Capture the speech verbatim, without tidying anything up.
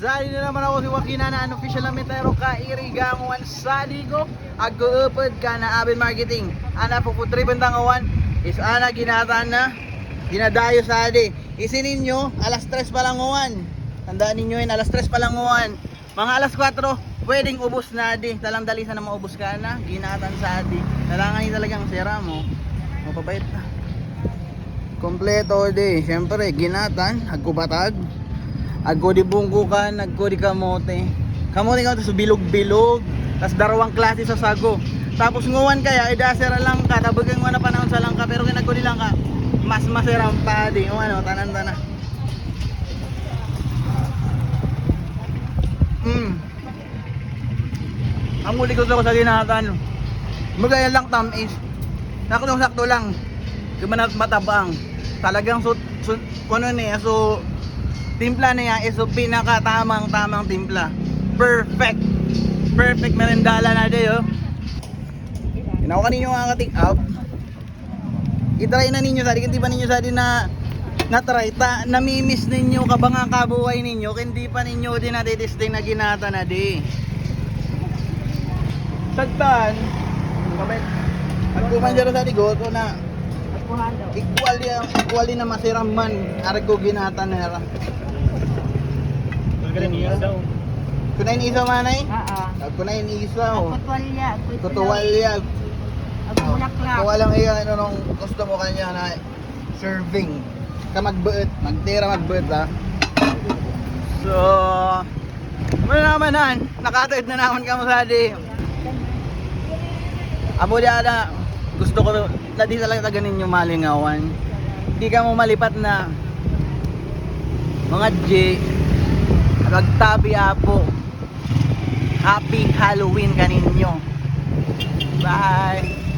Sadi na naman ako si Joaquin, ana an official na Metero ka iriganguan sa digo. Agko upod ka na Abin Marketing. Ana po food trip ang tangawan. Is ana ginatan na. Ginadayo sadi. Isi ninyo, alas tres pa lang uwan. Tandaan ninyo yun, alas tres pa lang uwan. Mga alas kwatro, pwedeng ubos na di. Talang dali sana maubos ka na. Ginatan sadi. Kailangan ni talagang sira mo. Mapapait na. Kompleto di. Siyempre, ginatan. Agko batag. Agko di bungkukan. Agko di kamote. Kamote nga, tas bilog-bilog. Tas darwang klase sa sago. Tapos nguwan kaya, idasera lang ka. Tabagang nguwan na panahon sa langka. Pero kinagko di lang ka. Mas masera ang padi. O ano, tanan-tanan. Mm. Ang muli ko sa, sa ginatan. Magaya lang tamis. Sakto-sakto lang. Di ba na matabang? Talagang so, so, ano niya, so, timpla niya is so pinakatamang-tamang timpla. Perfect. Perfect merendala na di, oh. Ginawa ninyo nga ka-take out. I-try na ninyo sadi, kung di pa ninyo sadi na na-try ta, namimiss ninyo ka ba nga kabuhay ninyo, kung di pa ninyo di nadidisting na ginatan na di. Sagtan. Kamay. Agkuman dyan sa digo, ito na. Equal yan, equal din na masiram man. Arag ko ginatan na yara. Kunain isaw, manay? Oo. Kunain isaw. Kutuwalya. Kutuwalya. Ang bulaklak. Kung alam iya, ano nung gusto mo kanya na serving. Ka magbuot, magtira magbuot, ha? So, ano naman, han? Nakatawid na naman kamo sadi. Amo di ada, gusto ko na di talaga taga ninyo malingawan. Di kamo malipat na mga G, magtabi apo. Happy Halloween kaninyo. Bye.